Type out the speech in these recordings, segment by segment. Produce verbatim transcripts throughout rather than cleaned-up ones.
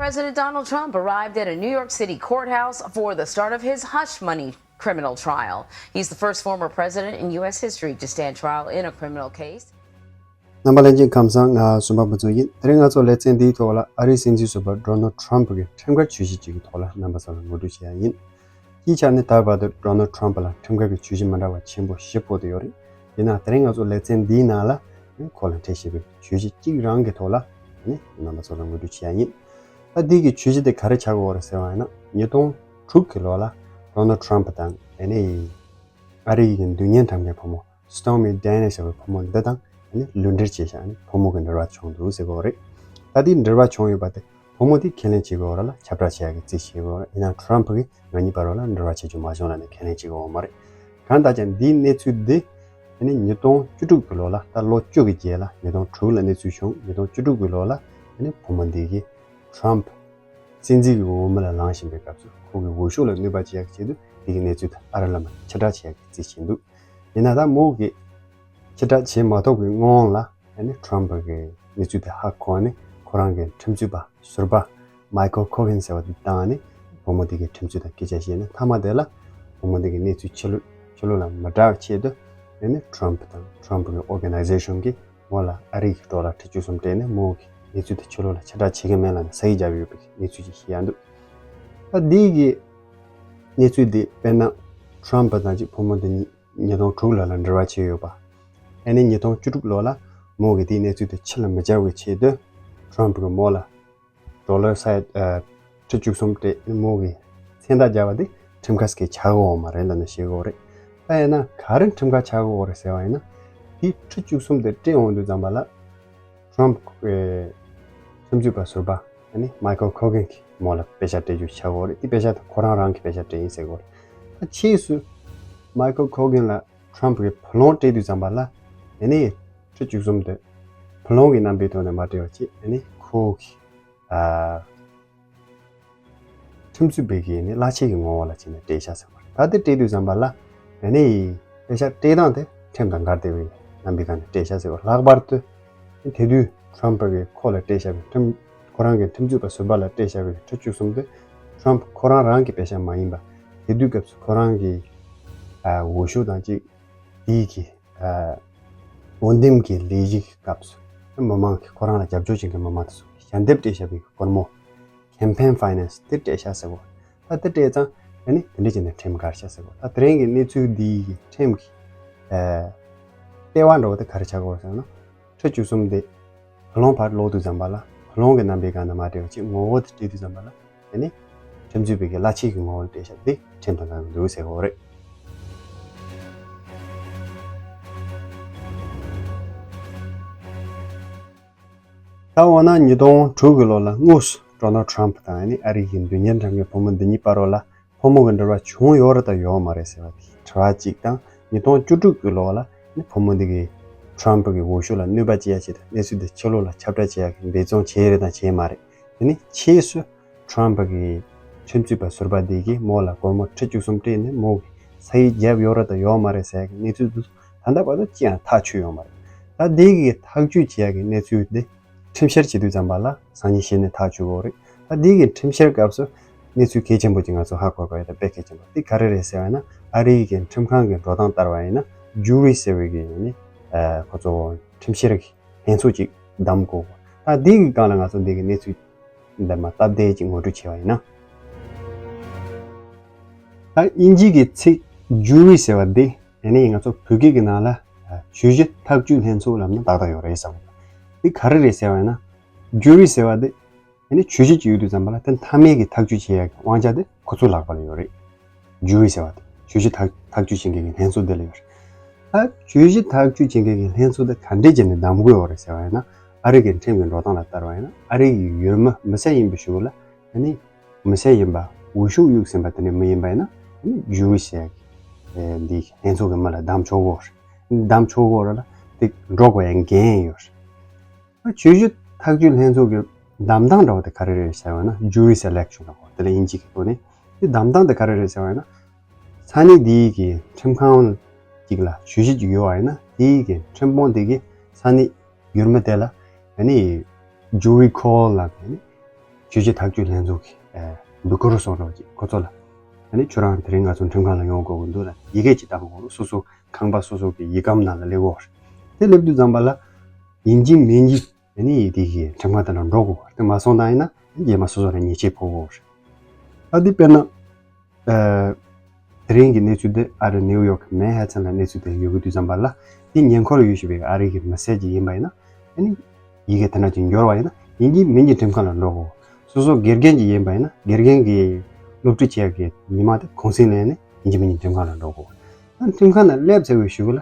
President Donald Trump arrived at a New York City courthouse for the start of his hush money criminal trial. He's the first former president in U S history to stand trial in a criminal case. རྣམ་པ་ལྷན་རྒྱས་ཁམས་བཟང་། ང་བསོད་ནམས་ཕུན་ཚོགས་ཡིན། དེ་རིང་ང་ཚོ་ལེ་ཚན་འདིའི་ཐོག་ལ་ཨ་རིའི་སྲིད་འཛིན་ཟུར་པ་Donald Trump གི་ཁྲིམས་འགལ་བྱས་རྗེས་ཅིག་གི་ཐོག་ལ་རྣམ་པ་ཚོ་ལ་ངོ་སྤྲོད་བྱེད་ཡ་ཡིན། སྤྱིའི་ཆ་ནས་ད་བར་དུ་Donald Trump ལ་ཁྲིམས་འགལ་གྱི་བྱས་རྗེས་མི་འདྲ་བ་ཆེན་པོ་བཞི་ཕོག་སྟེ་ཡོད་རེད། ཡིན་ནའང་དེ་རིང་ང་ཚོ་ལེ་ཚན་འདིའི་ནང་ལ་ཁོ་ལ་འཕྲད་བཞིན་པའི་བྱས་རྗེས་གཅིག་རང་གི་ཐོག་ལ་རྣམ་པ་ཚོ་ལ་ངོ་སྤྲོད་བྱེད་ཡ་ཡིན། ད་འདི་གི་བྱས་རྗེས་དེ་ག་རེ་ཆགས་ཀྱི་ཡོད་རེད་ཟེར་བ་ཡིན་ན། ཉིས་སྟོང་དྲུག་གི་ལོ་ལ་Donald Trump དང་ཨ་ནི་ཨ་རི་ཡི་མདུན་བསྐྱོད་འགྲན་མཁན་བུ་མོ་Stormy Daniels ཟེར་བའི་བུ་མོ་འདི་དང་ཨ་ནི་ལུས་འབྲེལ་བྱས་ཤག་ཨ་ནི་བུ་མོ་གི་འབྲེལ་བ་བྱུང་འདུག་ཟེར་གྱི་ཡོད་རེད། ད་འདི་འབྲེལ་བ་བྱུང་ཡོད་པ་དེ་བུ་མོ་དེས་ཁས་ལེན་བྱེད་ཀྱི་ཡོད་རེད་ལ་ཁྱབ་བསྒྲགས་བྱེད་ཡག་གི་རྩིས་བྱེད་ཀྱི་ཡོད་རེད། ཡིན་ནའང་Trump གིས་ང་གཉིས་བར་ལ་འབྲེལ་བ་བྱེད་རྒྱུ་མ་བྱུང་ལབ་ནས་ཁས་ལེན་བྱེད་ཀྱི་ཡོད་མ་རེད། གང་ལྟར་ཀྱང་འདིའི་གནས་ཚུལ་འདི་ཨ་ནི་ཉིས་སྟོང་བཅུ་དྲུག་གི་ལོ་ལ། ད་ལོ་བཅུ་གི་རྗེས་ལ། ཉིས་སྟོང་དྲུག་ལ་གནས་ཚུལ་བྱུང་། ཉིས་སྟོང་བཅུ་དྲུག་གི་ལོ་ལ་ཨ་ནི་བུ་མོ་འདི་གིས་Trump སྲིད་འཛིན་གྱི་འོས་མི་ལ་ལངས་བཞིན་པའི་སྐབས་སུ་ཁོ་གི་འོས་ཤོག་ལ་གནོད་པ་བྱེད་ཡག་གི་ཆེད་དུ་དེ་གི་གནས་ཚུལ་དེ་ཨ་རི་ལ་མར་ཕྱིར་བསྒྲགས་བྱེད་ཡག་གི་རྩིས་བྱས་འདུག་ཡིན་ན་ད་མོ་གིས་ཕྱིར་བསྒྲགས་བྱེད་མ་ཐུབ་པའི་སྔོན་ལ་ཨ་ནི་Trump གི་གནས་ཚུལ་དེ་ཧ་གོ་ནས་ཁོ་རང་གི་ཁྲིམས་རྩོད་པ་ཟུར་པ་Michael Cohen ཟེར་བ་དེ་བཏང་ནས་བུ་མོ་དེ་གི་ཁྲིམས་རྩོད་དང་སྐད་ཆ་བཤད་ནས། མཐའ་མ་དེ་ལ་བུ་མོ་དེ་གི་གནས་ཚུལ་ཕྱི་ལོགས་ཕྱི་ལོགས་ལ་མི་བསྒྲགས་ཆེད་དུ་ཨ་ནི་Trump དང་Trump གི་organization གིས་མོ་ལ་ཨ་རི་གི་འགྲོ་ལ་ཁྲི་བཅུ་གསུམ་སྤྲད་ནས་མོ་གི་གནས་ཚུལ་དེ་ཕྱི་ལོགས་ལ་ཁྱབ་བསྒྲགས་བྱེད་ཀྱི་མེད་ལབ་ནས་ས་ཡིག་བརྒྱབ་ཡོད་པའི་གནས་ཚུལ་ཅིག་ཤེས་ཡ་འདུག་ད་འདི་གི་གནས་ཚུལ་འདི་དཔེར་ན་Trump དང་གཅིག་བུ་མོ་འདི་གཉིས་ཉིས་སྟོང་དྲུག་ལོ་ལ་འབྲེལ་བ་བྱས་ཡོད་པ། ཨ་ནི་ཉིས་སྟོང་བཅུ་དྲུག་ལོ་ལ་མོ་གི་དེའི་གནས་ཚུལ་དེ་ཕྱི་ལ་མི་བསྐྱར་བའི་ཆེད་དུ་Trump གིས་མོ་ལ་ཌོ་ལར་ས་ཡ་ཁྲི་བཅུ་གསུམ་སྤྲད། མོ་གི་མཚན་རྟགས་བརྒྱབ་པ་དེ་ཁྲིམས་ཁ་གས་ཆགས་ཡོད་མ་རེད་ལབ་ནས་བཤད་ཀྱི་ཡོད་རེད། ད་ཡིན་ན་ག་རེ་ཁྲིམས་ཁ་ཆགས་ཀྱི་ཡོད་རེད་ཟེར་བ་ཡིན་ན། དེ་ཁྲི་བཅུ་གསུམ་དེ་སྤྲད་འོང་དུས་ཙམ་པ་ལ་Trump གི་ཁྲིམས་རྩོད་པ་ཟུར་པ་ཨ་ནི་Michael Cohen གིས་མོ་ལ་པེ་ཤག་སྤྲད་རྒྱུ་ཆགས་ཀྱི་ཡོད་རེད། དེ་པེ་ཤག་དེ་ཁོ་རང་རང་གི་པེ་ཤག་སྤྲད་ཡིན་ཟེར་གྱི་ཡོད་རེད། ད་ཕྱིས་སུ་Michael Cohen ལ་Trump གིས་བུ་ལོན་སྤྲད་དུས་ཙམ་པ་ལ་ཨ་ནི་ཁྲི་བཅུ་གསུམ་དེ་བུ་ལོན་གྱི་རྣམ་པའི་ཐོག་ནས་མ་སྤྲད་པ་བྱས། ཨ་ནི་ཁོ་གི་ཨ། ཁྲིམས་རྩོད་པའི་གི་ནི་གླ་ཆའི་གི་ངོ་བོ་ལ་བྱས་ནས་སྤྲད་ཤག་ཟེར་བ་རེད། ད་དེ་སྤྲད་དུས་ཙམ་པ་ལ་ཨ་ནི་པེ་ཤག་སྤྲད་སྟངས་དེ་ཁྲིམས་དང་འགལ་བསྡད་པའི་རྣམ་པའི་སྒང་ནས་སྤྲད་ཤག་ཟེར་བ། ལྷག་པར་དུ་དེ་དུས་Trump གིས་ཁོ་ལ་སྤྲད་བཞག་པའི་ཁྲིམས། ཁོ་རང་གི་ཁྲིམས་རྩོད་པ་ཟུར་པ་ལ་སྤྲད་བཞག་པའི་ཁྲི་བཅུ་གསུམ་དེ་Trump ཁོ་རང་རང་གི་པེ་ཤག་མ་ཡིན་པ། དེ་དུས་སྐབས་སུ་ཁོ་རང་གི་ཨ་འོས་ཤོག་དང་གཅིག་དེའི་གི་ཨ་འོས་འདེམས་ཀྱི་ལས་གཞི་གི་སྐབས་སུ་མི་མང་གིས་ཁོ་རང་ལ་རྒྱབ་སྐྱོར་བྱེད་མཁན་མི་མང་དེ་ཚོ་གིས་ཞལ་འདེབས་སྤྲད་བཞག་པའི་སྒོར་མོ་campaign finance དེ་སྤྲད་ཤག་ཟེར་གོ། ད་དེ་སྤྲད་ཙང་ཨ་ནི་དེ་འདྲ་བྱས་ནས་ཁྲིམས་འགལ་ཤག་ཟེར་གོ། ད་དེ་རིང་གི་གནས་ཚུལ་འདི་ཡི་ཁྲིམས་ཀྱི་ཨ་ལྟེ་བ་འདྲ་བོ་དེ་ག་རེ་ཆགས་ཀྱི་ཡོད་ཟེར་ན། ཁྲི་བཅུ་གསུམ་དེ་བུ་ལོན་ཕར་སློག་དུས་ཙམ་པ་ལ་བུ་ལོན་གྱི་རྣམ་པའི་སྒང་ནས་མ་སྤྲད་པ་བྱས། ངོ་བོ་དེ་སྤྲད་དུས་ཙམ་པ་ལ་ཨ་ནི་ཁྲིམས་རྩོད་པའི་གི་གླ་ཆའི་གི་ངོ་བོ་ལ་སྤྲད་ཤག་དེ་ཁྲིམས་དང་འགལ་གྱི་འདུག་ཟེར་གྱི་ཡོད་རེད། ད་འོ་ན་ཉིས་སྟོང་དྲུག་གི་ལོ་ལ་དངོས་སུ་Donald Trump དང་ཨ་ནི་ཨ་རི་གི་མདུན་སྐྱོད་འགྲན་མཁན་བུ་མོ་འདི་གཉིས་བར་ལ་ཕོ་མོ་གི་འབྲེལ་བ་བྱུང་ཡོད་རེད་དང་ཡོད་མ་རེད་ཟེར་བ་དེ་དྲི་བ་གཅིག་དང་། ཉིས་སྟོང་བཅུ་དྲུག་གི་ལོ་ལ་ནི་བུ་མོ་འདི་གིས་Trump གི་འོས་ཤོག་ལ་གནོད་པ་བྱེད་ཡ་ཆེད་དུ་གནས་ཚུལ་འདི་ཕྱི་ལོགས་ལ་ཁྱབ་བསྒྲགས་བྱེད་ཡ་གི་འབད་བརྩོན་བྱས་རེད་དང་བྱས་མ་རེད། དེ་ནི་ཕྱིས་སུ་Trump གི་ཁྲིམས་རྩོད་པ་ཟུར་པ་འདི་གིས་མོ་ལ་སྒོར་མོ་ཁྲི་བཅུ་གསུམ་སྤྲད་ནས་མོ་གིས་ས་ཡིག་བརྒྱབ་ཡོད་རེད་དང་ཡོད་མ་རེད་ཟེར་ཡ་གི་གནས་ཚུལ་འདི་ཚོ་ད་ལྟ་བར་དུ་ཅི་ཡང་ཐག་ཆོད་ཡོད་མ་རེད། ད་འདི་གི་ཐག་གཅོད་བྱེད་ཡ་གི་གནས་ཚུལ་འདི་ཁྲིམས་བཤེར་བྱེད་དུས་ཙམ་པ་ལ་སང་ཉིན་གཞི་ནས་ཐག་གཅོད་དགོས་རེད། ད་འདི་གི་ཁྲིམས་བཤེར་སྐབས་སུ་གནས་ཚུལ་གལ་ཆེན་པོ་ཅིག་ང་ཚོ་ཧ་གོ་དགོས་ཡ་ད་དཔེ་གལ་ཆེན་པོ་འདི་ག་རེ་རེད་ཟེར་བ་ན། ཨ་རི་གི་ཁྲིམས་ཁང་གི་འགྲོ་སྟངས་ལྟར་བ་ཡིན་ན་ཇུ་རི་ཟེར་བའི་གི་ནི་ཁོ་ཚོ་ཁྲིམས་བཤེར་གི་ལྷན་ཚོགས་ཅིག་བདམས་དགོས། ད་འདི་གི་སྒང་ལ་ང་ཚོ་འདི་གི་གནས་ཚུལ་འདི་མ་སྟབས་བདེ་ཅིག་ངོ་སྤྲོད་བྱས་པ་ཡིན་ན། ད་དབྱིན་ཇི་གི་ཚིག་ཇུ་རི་ཟེར་བ་འདི་ཨ་ནི་ང་ཚོ་བོད་སྐད་ཀྱི་ནང་ལ་ཇུས་གཞི་ཐག་གཅོད་ལྷན་ཚོགས་ལབ་ན་ཏག་ཏག་ཡོད་རེད་བསམ། འདི་ག་རེ་རེད་ཟེར་བ་ཡིན་ན། ཇུ་རི་ཟེར་བ་འདི་ཨ་ནི་ཇུས་གཞི་ཅིག་ཡོད་དུས་ཙམ་པ་ལ་དེ་མཐའ་མའི་གི་ཐག་གཅོད་བྱེད་ཡ་གི་དབང་ཆ་དེ་ཁོ་ཚོའི་ལག་པ་ལ་ཡོད་རེད། ཇུ་རི་ཟེར་བ་དེ་ཇུས་གཞི་ཐག་ཐག་གཅོད་བྱེད་མཁན་གྱི་ལྷན་ཚོགས་དེ་ལ་ཡོད་རེད། ད་ཇུས་གཞི་ཐག་གཅོད་བྱེད་མཁན་གྱི་ལྷན་ཚོགས་དེ་ག་འདྲས་བྱས་ནས་བདམས་དགོས་ཡོད་རེད་ཟེར་བ་ཡིན་ན། ཨ་རི་གི་ཁྲིམས་ཀྱི་འགྲོ་སྟངས་ལ་ལྟར་བ་ཡིན་ན་ཨ་རི་གི་ཡུལ་མི་མི་སེར་ཡིན་པའི་གཞུག་ལ་ཨ་ནི་མི་སེར་ཡིན་པ་འོས་ཤོག་གཡུགས་ཟིན་པ་དེ་འདྲས་མི་ཡིན་པ་ཡིན་ན་ཨ་ནི་ཇུ་རི་ཟེར་ཡ་གི་འདི་ལྷན་ཚོགས་ཀྱི་མི་ལ་བདམས་ཆོག་གི་ཡོད་རེད། བདམས་ཆོག་གི་ཡོད་རེད་ལ་དེ་འགྲོ་དགོས་ཡ་འགན་ཡོད་རེད། ཇུས་གཞི་ཐག་གཅོད་ལྷན་ཚོགས་ཀྱི་བདམས་སྟངས་འདྲ་བོ་དེ་ག་རེ་རེད་ཟེར་བ་ན་ཇུ་རི་སེ་ལེག་ཤོན་ལབ་དགོས། དེ་ལ་དབྱིན་ཇི་གི་ཐོག་ནས་དེ་བདམས་སྟངས་དེ་ག་རེ་རེད་ཟེར་བ་ན། ས་གནས་དེའི་གི་ཁྲིམས་ཁང་གཅིག་ལ་ཇུས་གཞི་གཅིག་ཡོད་པ་ཡིན་ན་དེའི་གི་ཁྲིམས་དཔོན་དེ་གིས་ས་གནས་ཡུལ་མི་དེ་ལ་ཨ་ནི་ཇུ་རི་ཁོལ་ལབ་ནས་ཨ་ནི་ ཆོས་བརྒྱུད་ཐག་གཅོད་ལྷན་ཚོགས་ཀྱི་ཨ་འབུ་གུར་སོགས་འདྲ་བོ་ཅིག་ཁོ་ཚོ་ལ། ཨ་ནི་ཁྱོད་རང་དེ་རིང་ང་ཚོ་ཁྲིམས་ཁང་ལ་ཡོང་དགོས་ཀྱི་འདུག་ལ་ཡི་གེ་ཅིག་བཏང་དགོས་རེད། སོ་སོ་ཁང་པ་སོ་སོ་གི་ཡིག་སྒམ་ནང་ལ་སླེབས་དགོས་རེད། དེ་སླེབས་དུས་ཙམ་པ་ལ་ཡིན་གཅིག་མིན་གཅིག་ཨ་ནི་དེ་གི་ཁྲིམས་ཁང་དེ་ལ་འགྲོ་དགོས་རེད། དེ་མ་སོང་ན་ཡིན་ན་རྗེས་མ་སོ་སོ་ལ་ཉེས་ཆད་ཕོག་དགོས་རེད། ཨ་དེ་དཔེར་ན། ཨ་དེ་རིང་གི་གནས་ཚུལ་འདི་ཨ་རི་ནེའུ་ཡོག་གི་མན་ཧ་ཐན་ལ་གནས་ཚུལ་དེ་ཡོད་ཀྱི་དུས་ཙམ་པ་ལ། དེ་ཉེ་འཁོར་ཡོད་བཞིན་པའི་ཨ་རི་གི་མི་སེར་ཅིག་ཡིན་པ་ཡིན་ན། ཨ་ནི་ཡི་གེ་དེ་འདྲ་ཅིག་འབྱོར་བ་ཡིན་ན་ཡིན་གཅིག་མིན་གཅིག་ཁྲིམས་ཁང་ལ་འགྲོ་དགོས། སོ་སོ་དགེ་རྒན་ཅིག་ཡིན་པ་ཡིན་ན་དགེ་རྒན་གྱི་སློབ་ཁྲིད་བྱེད་ཡག་གི་ཉི་མ་དེ་གུང་སེང་ལེན་ནས་ཡིན་གཅིག་མིན་གཅིག་ཁྲིམས་ཁང་ལ་འགྲོ་དགོས། ཨ་ཁྲིམས་ཁང་ནང་སླེབས་ཚར་བའི་གཞུག་གུ་ལ་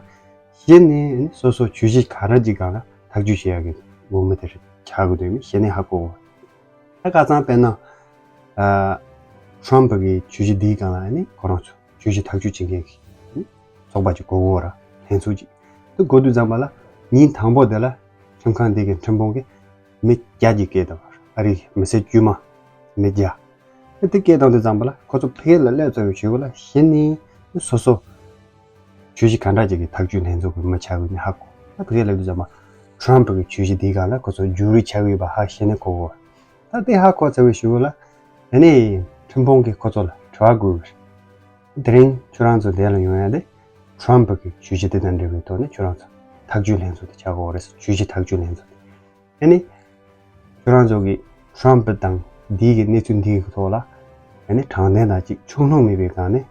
གཞི་ནས་ཨ་ནི་སོ་སོ་ཇུས་གཞི་ག་རེ་ཅིག་སྒང་ལ་ཐག་གཅོད་བྱེད་ཡག་གི་འོས་མི་དེ་ཆགས་དགོས་དོན་གཞི་ནས་ཧ་གོ་དགོས། ད་ཁ་སང་དཔེར་ན། ཨ་ཁྲམ་ཕུ་གི་ཇུས་གཞི་འདིའི་སྒང་ལ་ཨ་ནི་ཁོ་རང་ཚོ་ཇུས་གཞི་ཐག་གཅོད་བྱེད་མཁན་གྱི་ཨ་ནི་ཚོགས་པ་ཅིག་དགོས་ཀྱི་ཡོད་ར། ལྷན་ཚོགས་ཅིག་དེ་དགོས་དུས་ཙམ་པ་ལ་ཉིན་དང་པོ་དེ་ལ་ཁྲིམས་ཁང་འདི་གི་ཁྲིམས་དཔོན་གྱིས་མི་བརྒྱ་ཅིག་སྐད་བཏང་བ་རེད། ཨ་རིའི་མི་སེར་དཀྱུས་མ་མི་བརྒྱ། དེ་སྐད་བཏང་དུས་ཙམ་པ་ལ་ཁོ་ཚོ་ཕ་གི་ལ་སླེབས་ཚར་བའི་གཞུག་གུ་ལ་གཞི་ནས་སོ་སོ་ཇུས་གཞི་ག་འདྲ་ཅིག་གི་ཐག་གཅོད་ལྷན་ཚོགས་ཀྱི་མི་ཆགས་ཀྱི་ཡོད་མེད་ཧ་གོ། ད་ཕ་གི་ལ་དུས་ཙམ་པ་ཁྲམ་ཕུ་གི་ཇུས་གཞི་འདིའི་སྒང་ལ་ཁོ་ཚོ་ཇུ་རི་ཆགས་ཀྱི་ཡོད་པ་ཧ་གཞི་ནས་གོ་གོ། ད་དེ་ཧ་གོ་ཚར་བའི་གཞུག་གུ་ལ་དེ་ནས་ཁྲིམས་དཔོན་གྱིས་ཁོ་ཚོ་ལ་དྲི་བ་བཀོད་ཀྱི་རེད། དེ་རིང་ཁྱོད་རང་ཚོ་འདིར་ལ་ཡོང་ཡ་དེ་ཁྲམ་ཕུ་གི་ཇུས་གཞི་དེ་དང་འབྲེལ་བའི་ཐོག་ནས་ཁྱོད་རང་ཚོ་ཐག་གཅོད་ལྷན་ཚོགས་དེ་ཆགས་ཀྱི་ཡོད་རེད། ཇུས་གཞི་ཐག་གཅོད་ལྷན་ཚོགས་དེ། ཨ་ནི། ཁྱོད་རང་ཚོ་གིས་ཁྲམ་ཕུ་དང་འདི་གི་གནས་ཚུལ་འདི་གི་ཐོག་ལ། ཨ་ནི་དྲང་བདེན་དང་གཅིག་ཕྱོགས་ལྷུང་མེད་པའི་སྒང་ནས།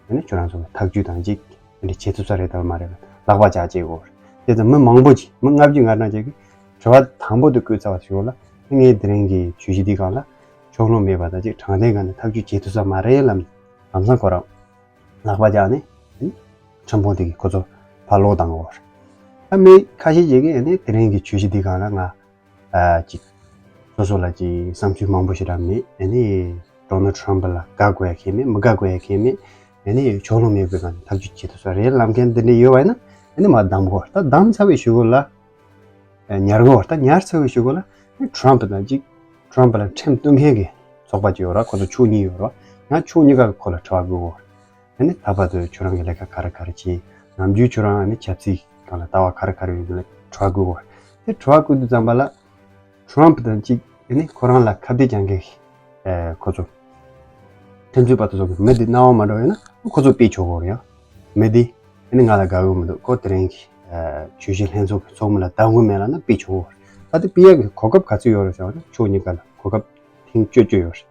ཨ་ནི་ཁྱོད་རང་ཚོ་གིས་ཐག་གཅོད་དང་གཅིག་ཨ་ནི་བྱེད་ཐུབ་ས་རེད་དམ་མ་རེད་ལ་ལག་པ་འཇག་བྱེད་དགོས་རེད། དེ་ཙམ་མི་མང་པོ་ཅིག་མི་ལྔ་བཅུ་ང་གྲངས་ཅིག་གིས་དྲི་བ་དང་པོ་དེ་བཀོད་ཚར་བ་ཞིག་ཡོད་ལ། ངས་དེ་རིང་གི་ཇུས་གཞི་འདི་སྒང་ལ་ཕྱོགས་ལྷུང་མེད་པ་དང་གཅིག་དྲང་བདེན་སྒང་ནས་ཐག་གཅོད་བྱེད་ཐུབ་ས་མ་རེད་ལབ་ནས་ལམ་སང་ཁོ་རང་ལག་པ་བརྒྱབ་ནས་ཁྲིམས་དཔོན་དེ་གིས་ཁོ་ཚོ་ཕར་ལོག་བཏང་གོ། ད་མི་ཁ་ཤས་ཅིག་གིས་ཨ་ནི་དེ་རིང་གི་ཇུས་གཞི་འདི་སྒང་ལ་ང་ཨ་ཅིག་སོ་སོ་ལ་ཅིག་བསམ་ཚུལ་མང་པོ་ཞིག་རག་མེད། ཨ་ནི་ཌོ་ནལ་ཊམ་ཕུ་ལ་དགའ་དགོས་ཡ་གང་ཡང་མེད། མི་དགའ་དགོས་ཡ་གང་ཡང་མེད། ཨ་ནི་ཕྱོགས་ལྷུང་མེད་པའི་སྒང་ནས་ཐག་གཅོད་བྱེད་ཐུབ་ས་རེད་ལབ་མཁན་འདི་འདྲ་ཡོད་པ་ཡིན་ན་ཨ་ནི་མར་བདམས་དགོས། ད་བདམས་ཚར་བའི་གཞུག་གུ་ལ། ཉར་དགོས། ད་ཉར་ཚར་བའི་གཞུག་གུ་ལ་ཊམ་ཕུ་དང་གཅིག་ཊམ་ཕུ་ལ་ཁྲིམས་གཏུག་མཁན་གྱི་ཚོགས་པ་གཅིག་ཡོད་རེད། ཁོ་ཚོ་ཕྱོགས་གཉིས་ཡོད་རེད། ང་ཕྱོགས་གཉིས་ཀ་གི་ཁོ་ལ་དྲི་བ་བཀོད་དགོས། ཨ་ནི་ད་བར་དུ་ཁྱོད་རང་གི་ལས་ཀ་ག་རེ་ག་རེ་བྱས། ནམ་རྒྱུན་ཁྱོད་རང་ཨ་ནི་ཆབ་སྲིད་སྒང་ལ་ལྟ་བ་ག་རེ་ག་རེ་ཡོད་མེད་ལ་དྲི་བ་བཀོད་དགོས། དེ་དྲི་བ་བཀོད་དུས་ཙམ་པ་ལ་ཊམ་ཕུ་དང་གཅིག་ཨ་ནི་ཁོ་རང་ལ་ཁ་གཏད་རྒྱག་མཁན་གྱི་ཨེ་ཁོ་ཚོ་ཁྲིམས་རྩོད་པ་དེ་ཚོ་གི་མི་དེ་སྣང་བ་མ་འགྲོ་ཡོད་ན་ཁོ་ཚོ་ཕུད་ཆོག་གི་རེད་ཡ། མི་དེ་ཨ་ནི་ང་ལ་དགའ་གི་མི་འདུག་ཁོ་དེ་རིང་གི་ཨ་ཇུས་གཞི་ལྷན་ཚོགས་ཀྱི་ཚོགས་མི་ལ་གདམ་གི་མེད་ལབ་ན་ཕུད་ཆོག་གི་རེད། ད་དེ་ཕུད་ཡག་གི་གོ་སྐབས་ག་ཚོད་ཡོད་རེད་ཟེར་བ་ན་ཕྱོགས་གཉིས་ཀ་ལ་གོ་སྐབས་ཐེངས་བཅོ་བཅུ་ཡོད་རེད།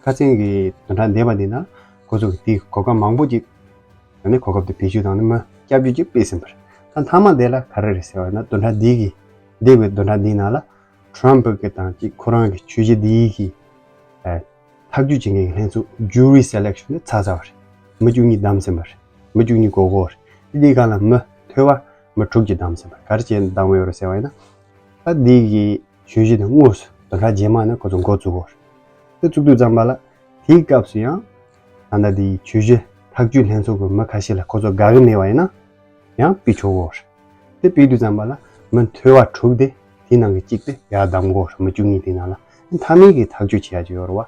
ཁ་སང་གི་བདུན་ཕྲག་འདས་པ་འདི་ན་ཁོ་ཚོ་གི་དེའི་གོ་སྐབས་མང་པོ་ཅིག་ཨ་ནི་གོ་སྐབས་དེ་བེད་སྤྱོད་བཏང་ནས་མི་སྐྱབས་བཅོལ་ཅིག་ཕུད་ཟིན་པ་རེད། ད་མཐའ་མ་དེ་ལ་ག་རེ་རེད་ཟེར་བ་ན་བདུན་ཕྲག་འདི་གི་འདས་པའི་བདུན་ཕྲག་འདིའི་ནང་ལ་ཊམ་ཕུ་གི་དང་གཅིག་ཁོ་རང་གི་ཇུས་གཞི་འདིའི་གི་ཨ་ཐག་གཅོད་བྱེད་མཁན་གྱི་ལྷན་ཚོགས་ཇུ་རི་སེ་ལེག་ཤན་དེ་ཚར་ཚར་བ་རེད། མི་བཅུ་གཉིས་བདམས་ཟིན་པ་རེད། མི་བཅུ་གཉིས་དགོས་དགོས་རེད། འདིའི་སྒང་ལ་མི་ཐོས་པ་མི་དྲུག་ཅིག་བདམས་ཟིན་པ་རེད། ག་རེ་བྱས་ནས་བདམས་ཡོད་རེད་ཟེར་བ་ཡིན་ན། ད་འདི་གི་ཇུས་གཞི་དེ་དངོས་སུ་བདུན་ཕྲག་རྗེས་མ་ནས་ཁོ་ཚོ་འགོ་བཙུགས་དགོས་རེད། དེ་བཙུགས་དུས་ཙམ་པ་ལ་དེའི་སྐབས་སུ་ཡང་ད་ལྟ་འདིའི་ཇུས་གཞི་ཐག་གཅོད་ལྷན་ཚོགས་ཀྱི་མི་ཁ་ཤས་ལ་ཁོ་ཚོ་དགའ་གི་མེད་པ་ཡིན་ན། ཡང་ཕུད་ཆོག་གོ། དེ་ཕུད་དུས་ཙམ་པ་ལ་མི་ཐོས་པ་དྲུག་དེ་དེའི་ནང་གི་གཅིག་དེ་ཡར་བདམས་དགོས་རེད། མི་བཅུ་གཉིས་དེའི་ནང་ལ་མཐའ་མའི་གི་ཐག་གཅོད་བྱེད་ཡ་ཅིག་ཡོད་རེད་བ།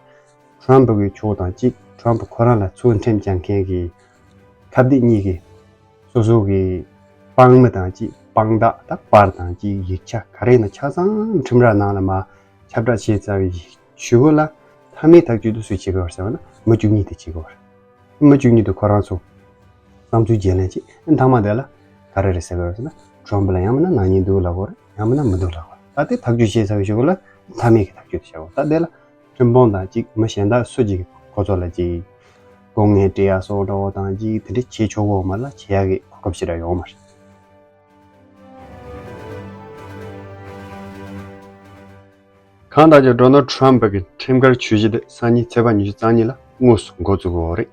ཊམ་ཕུ་གི་ཕྱོགས་དང་གཅིག་ཊམ་ཕུ་ཁོ་རང་ལ་ཚུར་ཁྲིམས་རྒྱག་མཁན་གྱི་ཁ་གཏད་གཉིས་ཀྱི་སོ་སོ་གི་དཔང་མི་དང་གཅིག་དཔང་རྟགས་དང་པར་དང་གཅིག་ཡིག་ཆ་ག་རེ་ཡིན་ན་ཆ་ཚང་ཁྲིམས་ར་ནང་ལ་མར་ཁྱབ་བསྒྲགས་བྱས་ཚར་བའི་གཞུག་གུ་ལ་མཐའ་མའི་ཐག་གཅོད་དེ་སུས་བྱེད་དགོས་རེད་ཟེར་བ་ན་མི་བཅུ་གཉིས་དེ་བྱེད་དགོས་རེད། མི་བཅུ་གཉིས་དེ་ཁོ་རང་ཚོ་བསམ་ཚུལ་བརྗེ་ལེན་བྱེད། མཐའ་མ་དེ་ལ་ག་རེ་རེད་ཟེར་དགོས་རེད་ཟེར་ན་ཊམ་ཕུ་ལ་ཡང་མིན་ན་ནག་ཉེས་འདུག་ལབ་དགོས་རེད། ཡང་མིན་ན་མི་འདུག་ལབ་དགོས་རེད། ད་དེ་ཐག་གཅོད་བྱས་ཚར་བའི་གཞུག་གུ་ལ་མཐའ་མའི་གི་ཐག་གཅོད་དེ་བྱ་དགོས། ད་དེ་ལ་ཁྲིམས་དཔོན་དང་གཅིག་མི་གཞན་དག་སུ་གཅིག་ཁོ་ཚོ་ལ་གཅིག་སྐུ་ངལ་སྤྲད་ཡ་སོགས་འདྲ་བོ་དང་གཅིག་དེ་འདྲ་བྱེད་ཆོག་གོ་མ་ལ་བྱེད་ཡ་གི་གོ་སྐབས་ཞེ་དྲག་ཡོད་མ་རེད། གང་ལྟར་ཀྱང་ཌོ་ནལ་ཌི་ཊརམ་ཕ་གི་ཁྲིམས་འགལ་ཇུས་གཞི་དེ་སང་ཉིན་ཚེས་པ་ཉི་ཤུ་རྩ་གཉིས་ལ་དངོས་སུ་འགོ་བཙུགས་ཡོད་རེད།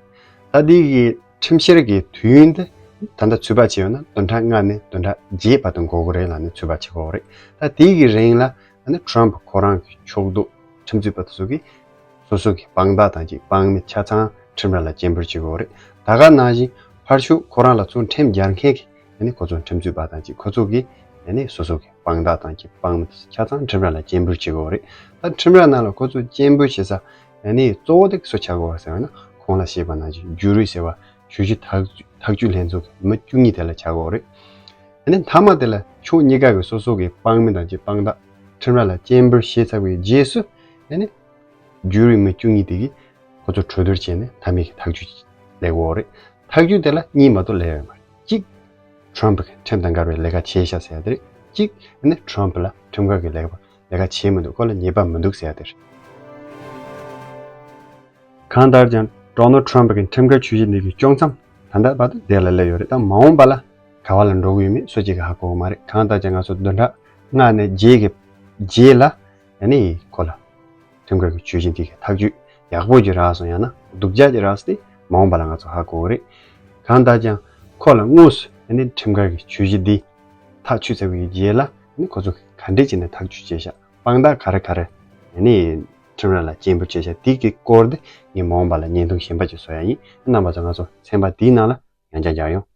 ད་འདི་གི་ཁྲིམས་བཤེར་གྱི་དུས་ཡུན་དེ་ད་ལྟ་ཚོད་དཔག་བྱས་ཡོད་ན་བདུན་ཕྲག་ལྔ་ནས་བདུན་ཕྲག་བརྒྱད་བར་དུ་འགོར་གི་རེད་ལབ་ནས་ཚོད་དཔག་བྱེད་ཀྱི་ཡོད་རེད། ད་དེ་གི་རིང་ལ་ཨ་ནི་ཊརམ་ཕ་ཁོ་རང་གི་ཕྱོགས་གཏོགས་ཁྲིམས་རྩོད་པ་དེ་ཚོ་གིས་སོ་སོ་གི་དཔང་རྟགས་དང་གཅིག་དཔང་མི་ཆ་ཚང་ཁྲིམས་ར་ལ་སྐྱོན་འབུལ་བྱེད་ཀྱི་ཡོད་རེད། ད་ག་ནང་བཞིན་ཕར་ཕྱོགས་ཁོ་རང་ལ་ཚུར་ཁྲིམས་རྒྱག་མཁན་གྱི་ཨ་ནི་ཁོ་ཚོ་ཁྲིམས་རྩོད་པ་དང་གཅིག་ཁོ་ཚོ་གིས་ཨ་ནི་སོ་སོ་གི་དཔང་རྟགས་དང་གཅིག་དཔང་མི་དེ་ཚོ་ཆ་ཚང་ཁྲིམས་ར་ལ་སྐྱོན་འབུལ་བྱེད་ཀྱི་ཡོད་རེད། ད་ཁྲིམས་ར་ནང་ལ་ཁོ་ཚོ་སྐྱོན་འབུལ་བྱེད་ས་ཨ་ནི་གཙོ་བོ་དེ་སུ་ཆགས་ཀྱི་ཡོད་རེད་ཟེར་བ་ན་གོང་ལ་བཤད་པ་ནང་བཞིན་ཇུ་རི་ཟེར་བ་ཇུས་གཞི་ཐག་ཐག་གཅོད་ལྷན་ཚོགས་ཀྱི་མི་བཅུ་གཉིས་དེ་ལ་ཆགས་ཀྱི་ཡོད་རེད། ཨ་ནི་མཐའ་མ་དེ་ལ་ཕྱོགས་གཉིས་ཀ་གི་སོ་སོ་གི་དཔང་མི་དང་གཅིག་དཔང་རྟགས་ཁྲིམས་ར་ལ་སྐྱོན་འབུལ་བྱས་ཚར་བའི་རྗེས་སུ་ཨ་ནི་ ཇུ་རི་མི་བཅུ་གཉིས་དེ་གིས་ཁོ་ཚོ་གྲོས་བསྡུར་བྱས་ནས་མཐའ་མའི་གི་ཐག་གཅོད་ལས་དགོས་རེད། ཐག་གཅོད་དེ་ལ་གཉིས་མ་གཏོགས་ལས་ཡོད་མ་རེད། གཅིག་ཁྲོམ་ཕུ་གི་ཁྲིམས་དང་འགལ་བའི་ལས་ཀ་བྱས་ཤག་ཟེར་ཡ་དེ་རེད། གཅིག་ཨ་ནི་ཁྲོམ་ཕུ་ལ་ཁྲིམས་འགལ་གྱི་ལས་ཀ་ལས་ཀ་བྱས་མི་འདུག་ཁོ་ལ་ཉེས་པ་མི་འདུག་ཟེར་ཡ་དེ་རེད། གང་ལྟར་ཀྱང་ཌོ་ནལ་ཁྲོམ་ཕུ་གི་ཁྲིམས་འགལ་ཇུས་གཞི་འདི་གི་དཀྱོག་མཚམས་ད་ལྟ་བར་དུ་དེ་ལ་སླེབས་ཡོད་རེད། ད་མ་འོངས་པ་ལ་ག་བ་ལ་འགྲོ་གི་ཡོད་མེད་སུ་གཅིག་གིས་ཧ་གོ་གི་མ་རེད། གང་ལྟར་ཀྱང་ང་ཚོ་བདུན་ཕྲག་ལྔ་ནས་བརྒྱད་ཀྱི་རྗེས་ལ་ཨ་ནི་ཁོ་ལ་ཁྲིམས་འགལ་གྱི་ཇུས་གཞི་འདི་གི་ཐག་གཅོད་ཡག་པོ་ཅིག་རག་སོང་ཡང་ན་སྡུག་ཅག་ཅིག་རག་སོང་དེ་མ་འོངས་པ་ལ་ང་ཚོ་ཧ་གོ་གི་རེད། གང་ལྟར་ཀྱང་ཁོ་ལ་དངོས་སུ་ཨ་ནི་ཁྲིམས་འགལ་གྱི་ཇུས་གཞི་འདི་ཐག་ཆོད་ཚར་བའི་རྗེས་ལ་ཨ་ནི་ཁོ་ཚོ་ག་འདྲས་བྱས་ནས་ཐག་གཅོད་བྱས་ཤག་དཔང་རྟགས་ག་རེ་ག་རེ་ཨ་ནི་ཁྲིམས་ར་ལ་སྤྱན་འབུལ་བྱས་ཤག་དེ་གི་སྐོར་དེ་ངས་མ་འོངས་པ་ལ་བརྙན་ཐུང་གཞན་པ་ཅིག་བཟོ་ཡ་ཡིན། རྣམ་པ་ཚོ་ང་ཚོ་ཚན་པ་དེའི་ནང་ལ་ཡང་བསྐྱར་མཇལ་ཡོང་།